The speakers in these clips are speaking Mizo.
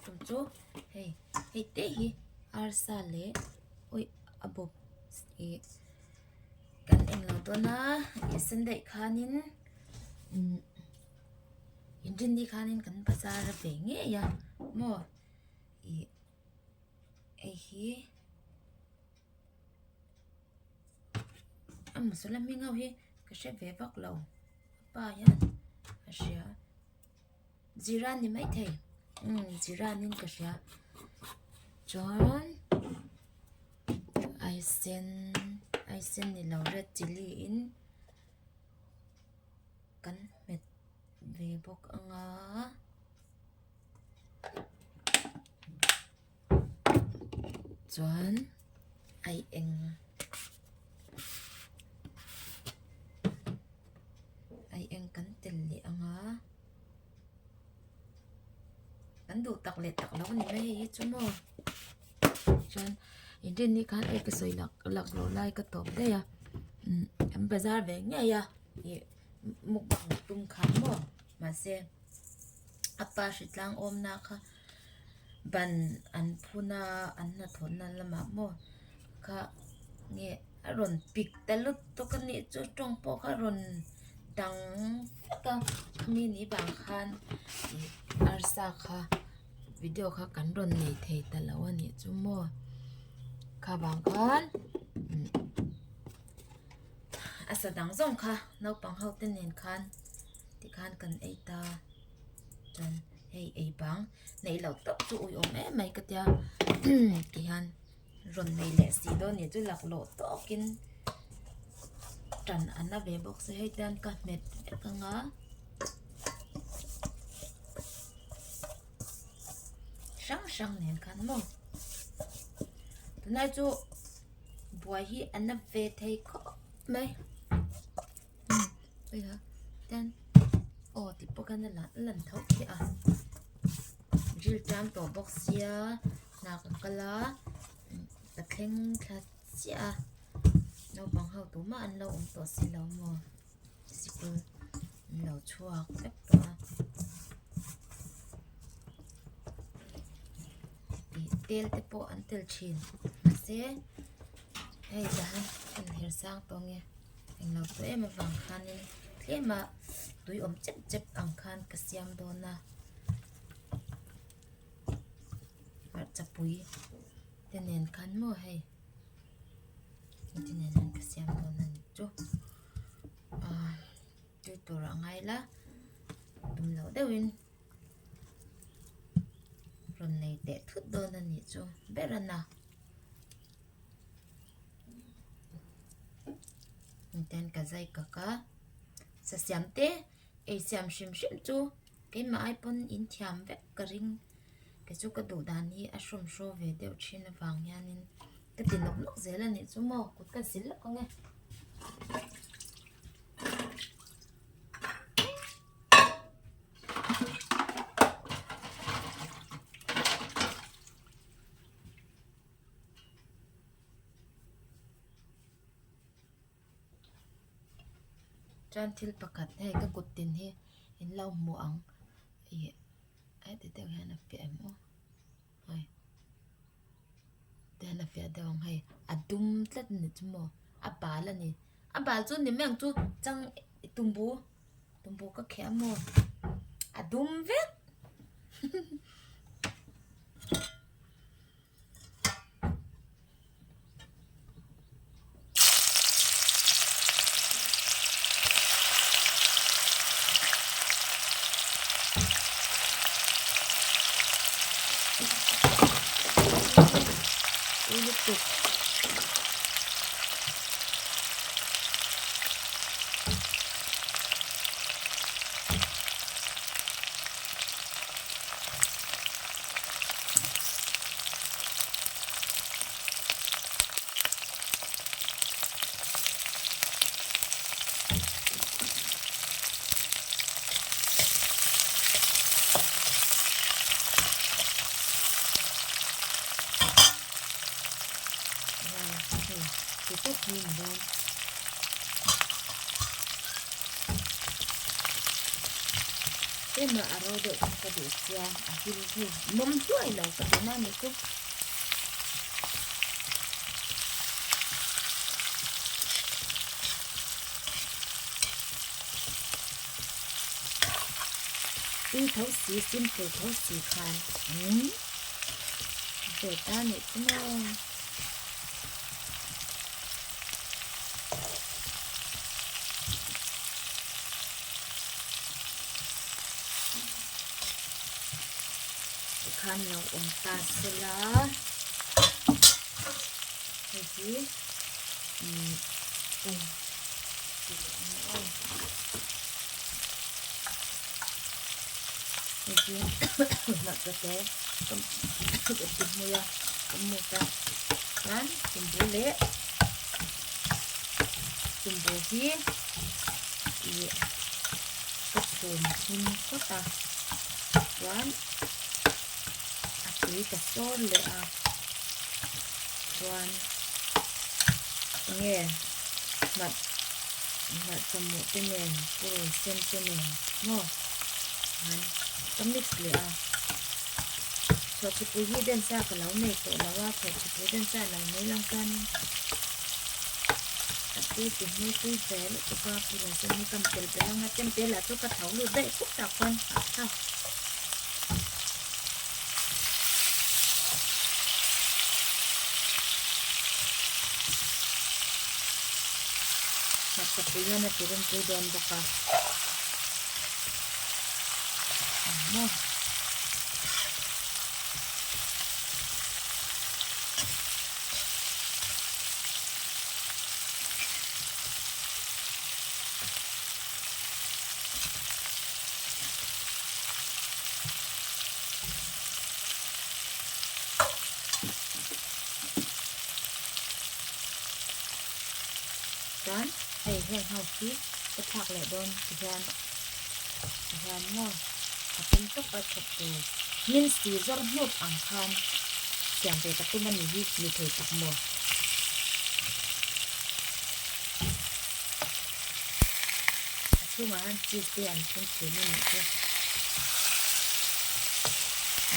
Tum chu hei hei te hi arsa leh awih a bawp ih kan englo dawn a ih sen daih khanin umm inrinni khanin kan bazar a ve ngei a maw ih hei hi a masala hming ho hi ka hre ve vak lo a pa hian a hria. Zira ni maithei umm zira niin ka hria chuan aisen aisen ni lo red chilli in kan hmet ve bawk ang a chuan ai eng ai eng kan tel leh ang a kan duh tak leh tak lo a ni mai hei hi chu maw chuan inrinni khan ei ka sawi lak lak loh lai ka tawp daih a umm an bazar ve ngei a ih mukbang tum khan maw mahse a pa hritlang awmna kha ban an phun a an hnathawhna lamah maw kha nge a rawn pik ta lutuk a nih chu tawng pawh kha a rawn dang vek a khami ni vang khan ih arsa kha video kha kan rawn nei thei ta lo a nih chu maw kha vang khan a sa dang zawng kha naupang ho te nen khan tikhan kan ei ta chuan hei ei bang neih loh tawp chu ui awm em mai ka tia tihian rawn nei leh si dawn nih chu laklawh tawkin tan a na ve bawk se hei tian ka hmet vek ang a hrang hrang nen khan maw tunlai chu buai hi a na ve thei khawp mai tian aw tih pawh khan a lan tho khi a ril tan tawh bawk sia hna ka kal a ka thleng thla chiah a naupang ho tumah an lo awm tawh si lo maw sikul an lo chhuak vek tawh a ih tel te pawh an tel thin mahse hei tah hian an her sang tawh ang e. Englo pawh em avang khanin tlema tui awm chep chep ang khan ka siam dawn a hmarcha pui te nen khan maw hei te nen hian ka siam dawn a ni chu ah tui tur a ngai la tum loh deuhin rawn nei teh thut dawn a nih chu ber a na. Ten ka zai kak a sa siam te ei siam hrim hrim chu keimah ai pawn in thiam vek ka ring kei chu ka duh dan hi a hrawm hraw ve deuh thin avang hianin ka ti nawk nawk zel a nih chu maw kut ka zil lawk ang e. Chuan thil pakhat hei ka kut tin hi in lo hmu ang ih heti deuh hian a fiah em aw hei tihian a fiah deuh ang hei a dum tlat a ni chu maw a bal a ni a bal chu ni mai ang chu chang tumbu tumbu ka kheh a maw a dum vek. Lutuk. Tlem a a ro deuh kha ka duh sia a hil hei mawm hluai lo ka ti na ni chu. Tui tho si simple tho si khan umm ve ta nih chu maw. Tikhan lo awm ta sela hei hi umm ui ti leh ang aw hei hi hmarcha te ka ti hmui a ka mut a chuan tumbu leh tumbu hi ih ka chhum hlim phawt a chuan a tui ka sawr leh a chuan enge hmarh hmarcha muh te nen purun sen te nen maw khan ka mix leh a chhawhchhipui hi densa ka lo nei tawh lo a chhawhchhipui densa lo nei lang chuanin a tui ti hmui tui ve lutuk a purun sen hi ka tel belh ang a chemte lah chu ka tho lut daih fuk tak chuan a. Hmarchapui hian a ti rawngpui dawn bawk a maw. Chuan hei heng ho hi ka thlak leh dawn ti hian ti hian maw a pum tawp a chhawp tur mince ti zawr hnut ang khan siam ve ka tum a ni hi ni thei tak maw. A chhungah hian cheese te an thun thin a nih chu.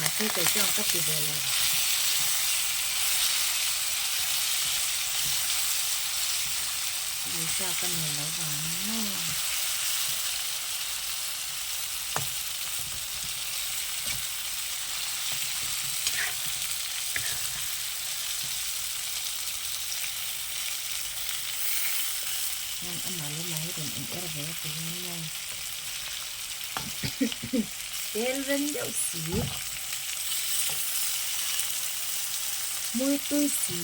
Mahse kei chuan ka ti ve lo. Lisa ka nei lo vang maw. Hian amah leh mah hi rawn in er ve a ti hian maw tel rem deuh si hmui tui si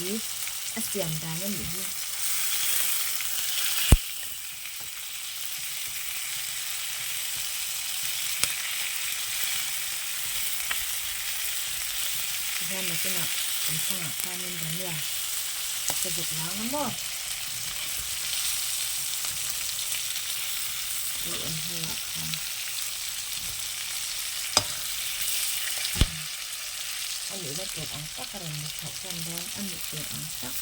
a siam dan a nih hi. Tihian nakinah kan hrangah khanin Dania ka zuk lang a maw? Tui awm hnuah khan a nihna tur ang tak a rawn ni chhoh tan dawn a nih tur ang tak.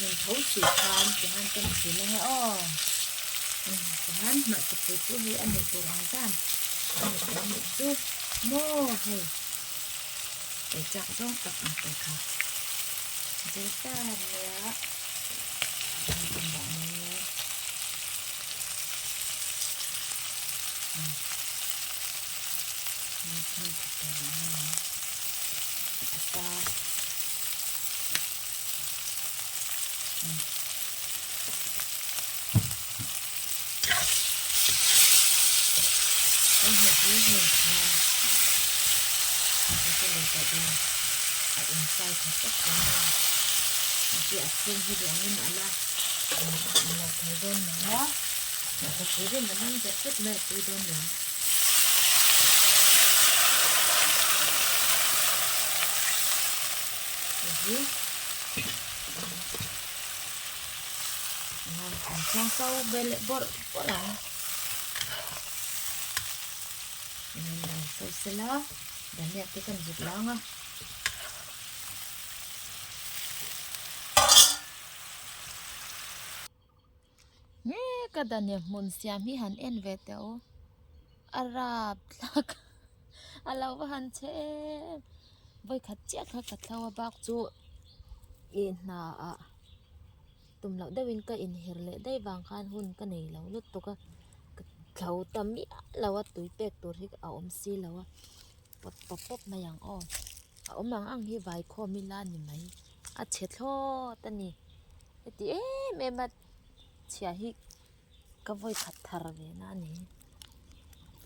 Min tho si khan tihan kan chhin ange aw tihan hmarcha pui chu hei a nih tur ang zan a ni tur anih chu maw hei ei chak zawng tak ang te kha zir ta nia an dah mai nge. An chhuang so ve leh bawrh bawrh ang. So sela dhania te kan zuk lang a. Nge ka dhania hmun siam hi han en ve teh u. A rap thlak a lo va han che em. Vawikhat chiah kha ka thlo a bak chu ih hna ah tum loh deuhin ka inher leh daih vang khan hun ka nei lo lutuk a ka thlo ta miah lo a tui pek tur hi a awm si lo a pawt pawp pawp mai ang aw a awm ang ang hi vai khawm ila ni mai a chhe thlawt a ni heti em em a chhia hi ka vawi khat thar ve na a ni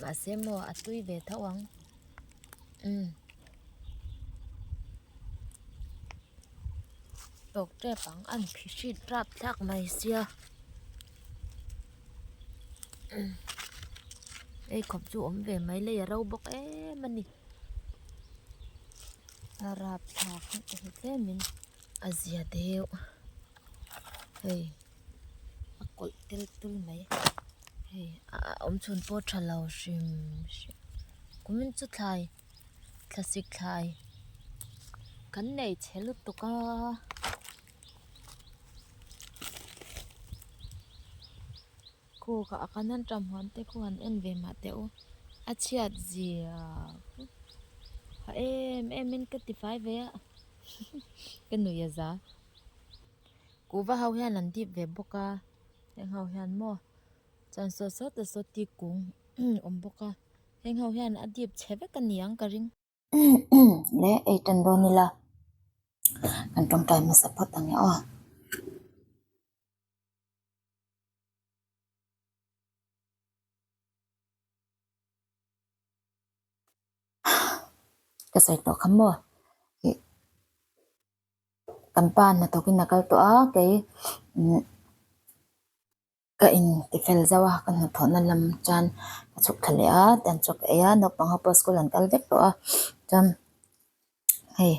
mahse maw a tui ve tho ang umm. Tawk tep ang an phihrit rap thlak mai sia ei khawp chu awm ve mai lei a ro bawk em a ni a rap thlak hi tlem in a zia deuh hei a kawlh tel tul mai hei a awm chhun pawh a tha lo hrim hrim kumin chu thlai. Thlasik thlai kan nei chhe lutuk a khu kha a kan han tam huan te khu han en ve mah teh u a chhiat zia ha em em in ka ti fai ve a ka nuih a za kuhva ho hian an dip ve bawk a heng ho hian maw chuan saw saw te saw ti kung awm bawk a. Heng ho hian a dip chhe vek a ni ang ka ring. Le ei tan dawn ila kan tawngtai hmasa phawt ang e aw. Ka sawi tawh kha maw ih kan pa hnathawkin a kal tawh a kei umm. Ka intifel zauh a, ka hnathawhna lam chuan ka chhuk thla leh a, tan chu ka ei a, naupang ho pawh school an kal vek tawh a, chuan hei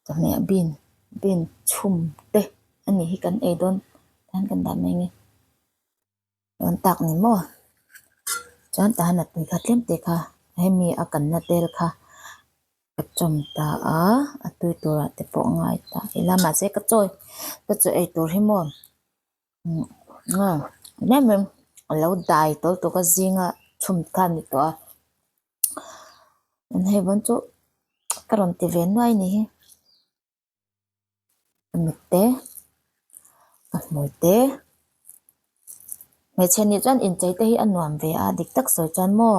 chawhmeh bean bean chhum te a nih hi kan ei dawn tan kan dah mai nge dawn tak ni maw chuan tahan a tui kha tlem te kha hemi a kanna tel kha. Ka chawm ta a, a tui turah te pawh ngai ta ila mahse ka chawi ka chaw ei tur hi maw em em a lo dai tawl tawk a zinga chhum kha a ni tawh a hei vawn chu ka rawn ti ve nuai a ni hi. Ka mit te ka hmui te hmeichhe nih chuan inchei te hi a nuam ve a dik tak sawi chuan maw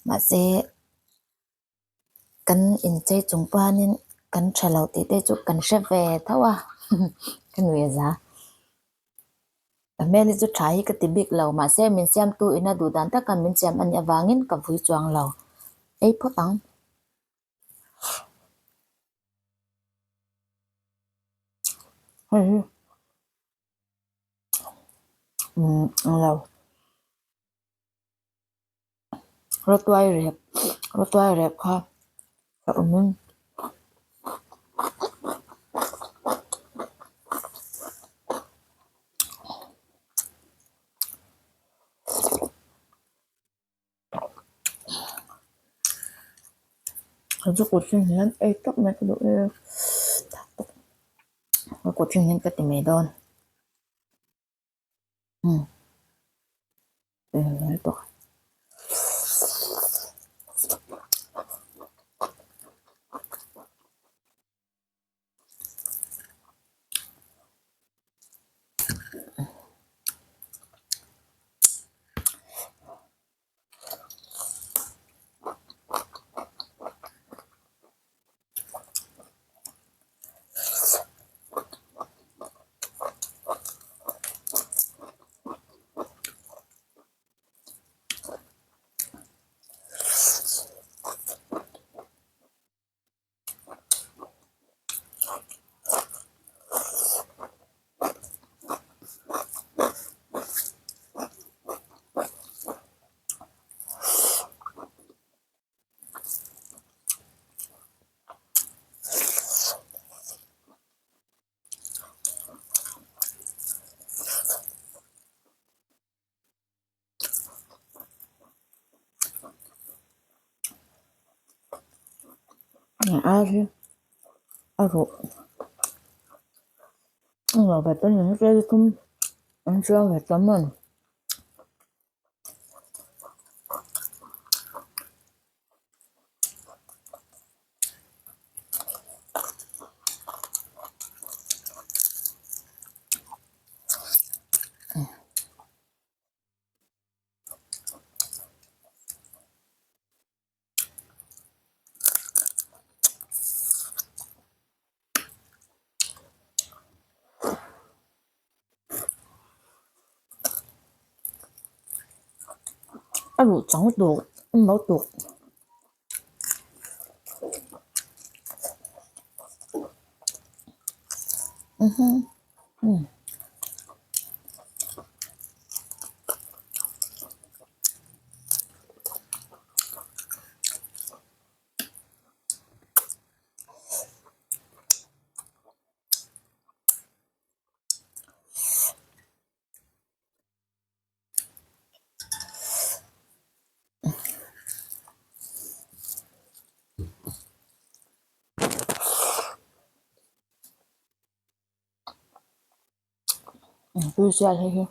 mahse kan inchei chung panin kan tha lo tih te chu kan hre ve tho a ka nuih a za ka hmel hi chu tha hi ka ti bik lo mahse min siamtu ina duh dan taka min siam a nih avangin ka vui chuang lo ei phawt ang. Hei hi umm ang lo rawtuai rep rawtuai rep kha a awm in. Chu kut thleng hian ei tawp mai ka duh e ka kut thleng hian ka ti mai dawn umm eng tawk. Ar hi a ruh a lo ve ta ni hetiang thum an chiang ve tam a ni. A ruh chang tuk a no tuk. Tui hei hi.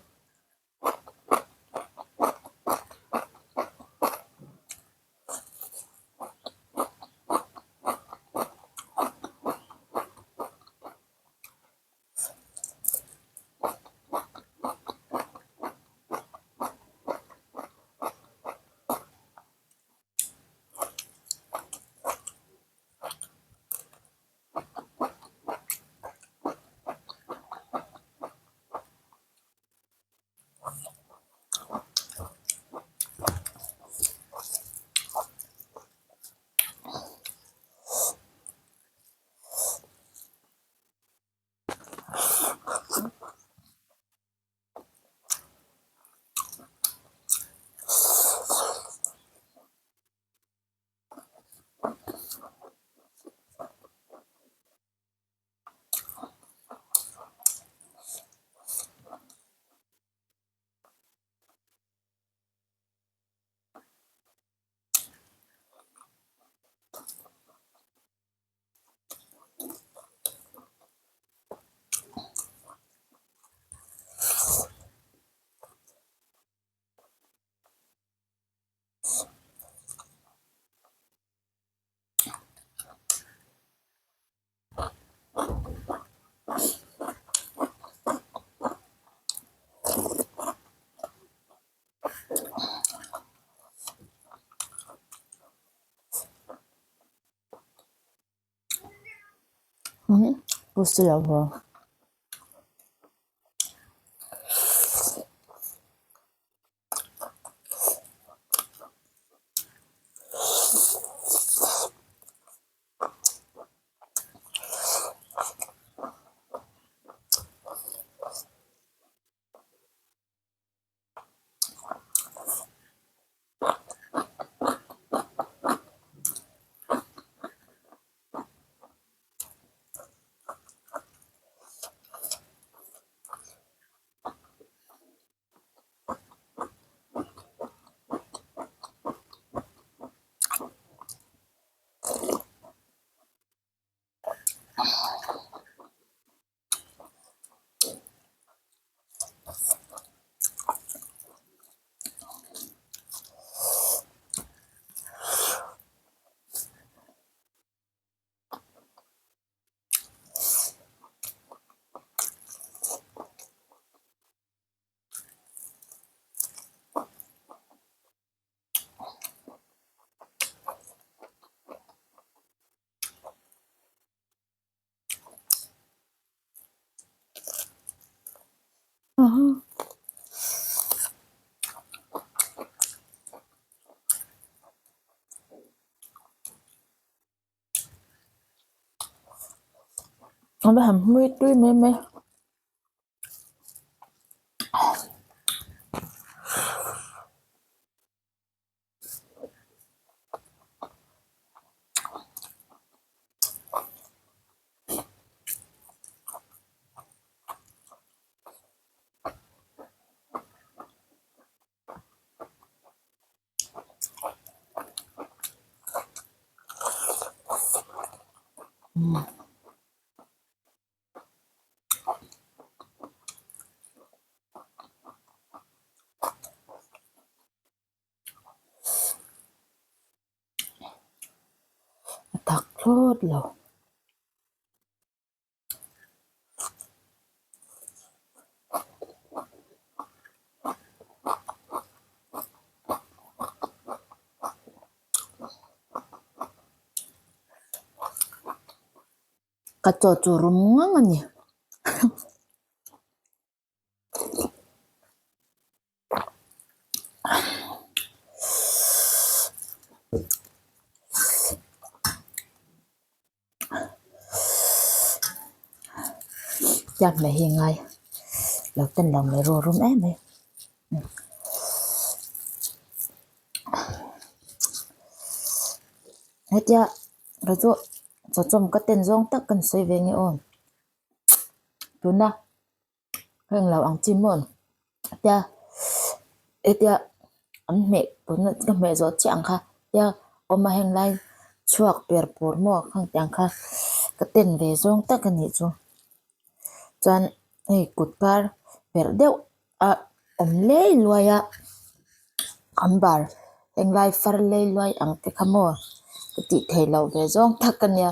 不是老婆。 A va han hmui tui mai mai. A thak thlawt lo. Ka chaw chu rum ngang a ni. Tiang hmeh hi ngai lo ten lo mai ru rum em mai. Hetia kei chu chawchawm ka ten zawng tak ka ni sawi ve nge aw tuna heng lo ang chi maw tia hetia an hmeh tuna ka hmeh zawh chiah ang kha tia awm a heng lai chhuak per pur maw khang tiang kha ka ten ve zawng tak a nih chu chuan hei kut kar perh deuh a awm lei luai a an bar henglai far lei luai ang te kha maw ka tih theih loh ve zawng tak a nia.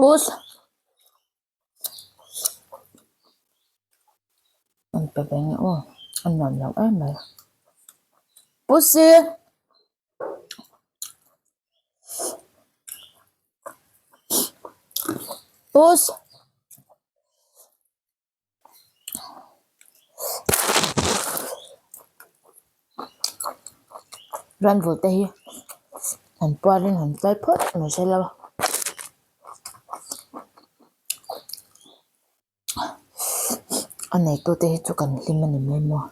Puss An pe ve nge aw a nuam lo em mai Pussy Puss Ranvul te hi an puarin an tlai phawt mai sela. A neitute hi chu kan hlim a ni mai maw.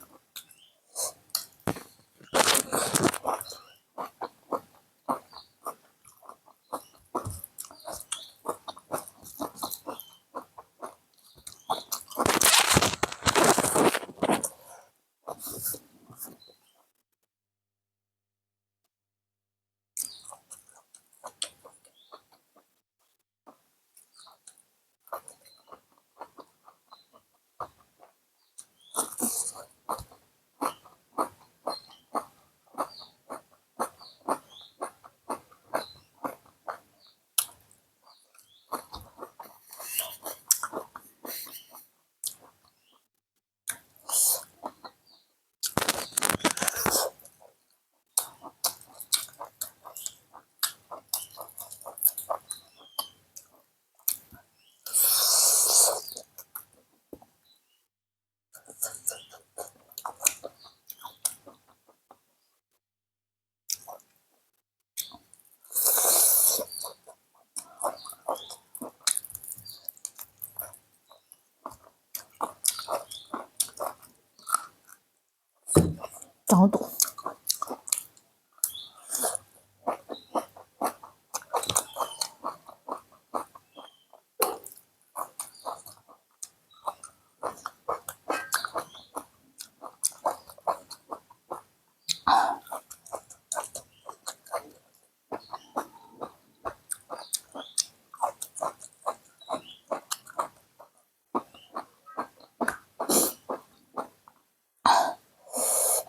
Kang lutuk.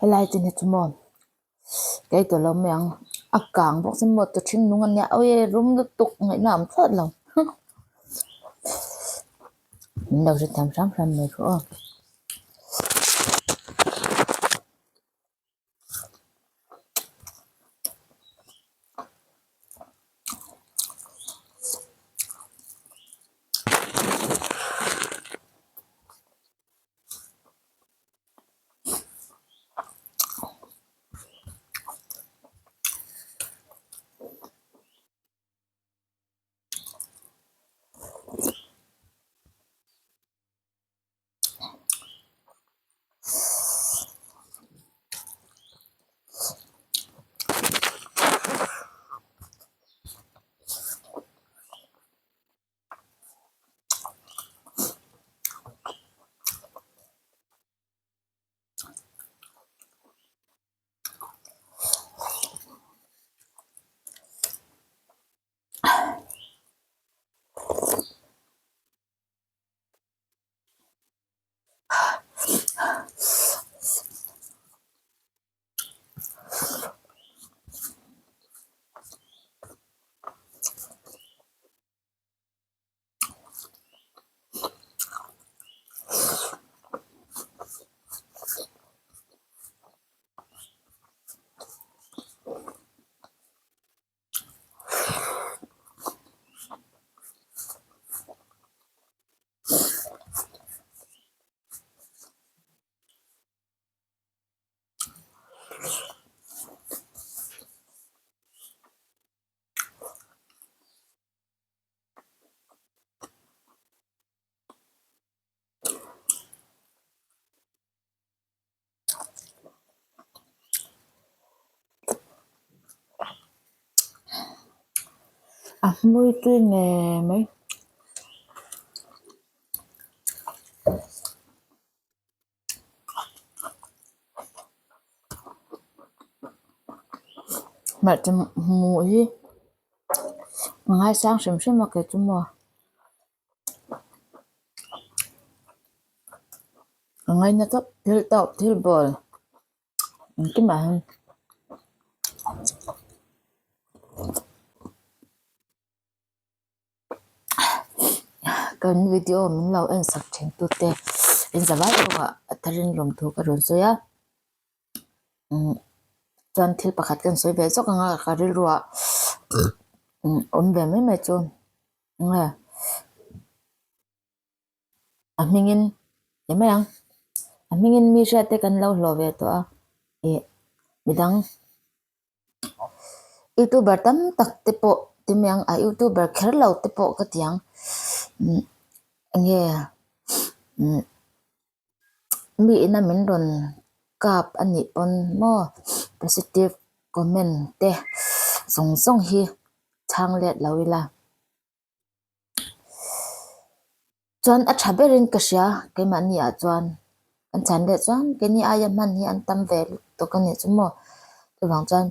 Helai chin hi chu maw kei tawh lo mai ang a kang bawk se maw tawhring nung a nia awi rum lutuk ngaihna a awm thlawt lo min lo hrethiam hram hram mai rawh aw. A hmui tui ngei mai. Hmarcha hmuh hi a ngaisang hrim hrim a kei chu maw a ngaina tawp thil tawp thil bawl engkimah hian. Kan video min lo en sak thin tute in za vai pawh ah a tharin lawm thu ka rawn sawi a umm chuan thil pakhat ka sawi ve zawk ang a ka rilru ah awm ve mai mai chu nge a hmingin ti mai ang a hmingin mi hriat te kan lo hlawh ve tawh a ih midang. Youtuber tam tak te pawh ti mai ang a youtuber kher lo te pawh ka ti ang enge mi ina min rawn kap a nih pawn maw positive comment te zawng zawng hi chhang let lo ila. Chuan a tha berin ka hria keimahni ah chuan an chhan leh chuan keini aia hman hi an tam ve lutuk a nih chu maw chuvang chuan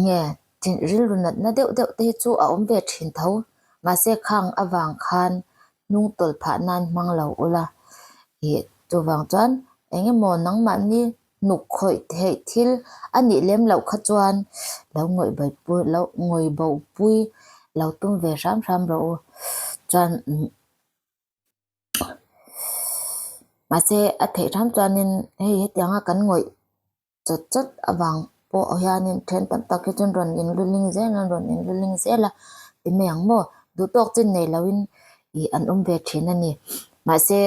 nge rilru natna deuh deuh te hi chu a awm ve thin tho mahse khang avang khan hnung tawlh phah nan hmang lo ula ih chuvang chuan eng emaw nangmahni hnuk khawih theih thil a nih lem loh kha chuan lo ngawih bo pui lo ngawih bo pui lo tum ve hram hram rawh u chuan mahse a theih hram chuanin hei hetianga kan ngawih chawt chawt avang pawh hianin then tam tak hi chuan rawn in luling zel a rawn in luling zel a ti mai ang maw duh tawk chin nei loin ih an awm ve thin a ni mahse.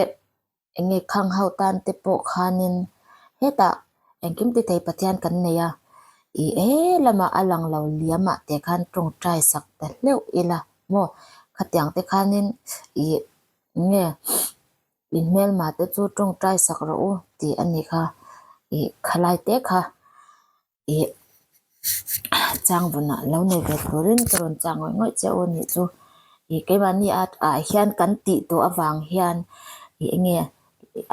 Enge khang ho tan te pawh khanin hetah engkim ti thei Pathian kan nei a, ih he lamah a lang lo liam ah te khan tawngtai sak ta hleuh ila maw khatiang te khanin ih enge in hmelma te chu tawngtai sak rawh u tih a ni kha. Ih khalai te kha ih changvunah lo nei ve turin ka rawn chang ngawih ngawih che u a nih chu. Ih keimahni a ah hian kan tih tawh avang hian ih eng nge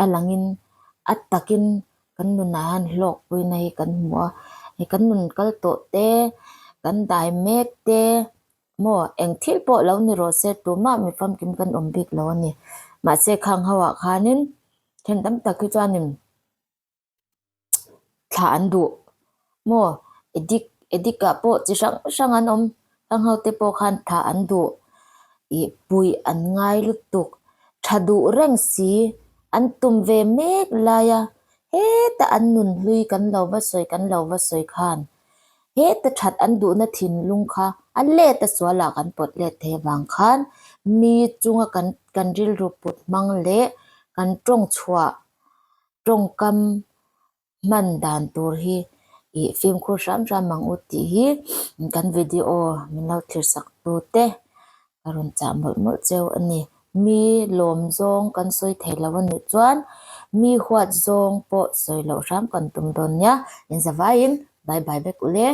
a langin a takin kan nunah hian hlawkpuina hi kan hmu a. Ih kan nun kal tawh te kan dai mek te maw eng thil pawh lo ni rawh se tumah mi famkim kan awm bik lo a ni. Mahse khang ho ah khanin then tam tak hi chuanin. Thlah an duh maw addict addict ah pawh chi hrang hrang an awm khang ho te pawh khan thlah an duh ih puih an ngai lutuk tha duh reng si an tum ve mek lai a heta an nun hlui kan lo va sawi kan lo va sawi khan heta that an duhna thinlung kha a let a sual ah kan pawt let thei avang khan mi chunga kan kan rilru put hmang leh kan tawng chhuah. Tawngkam hman dan tur hi ih fimkhur hram hram ang u tih hi kan video min lo thlir sak tu te ka rawn chah mawlh mawlh cheu a ni. Mi lawm zawng kan sawi thei lo a nih chuan mi huat zawng pawh sawi loh hram kan tum dawn nia. Inzavaiin bye bye vek ule.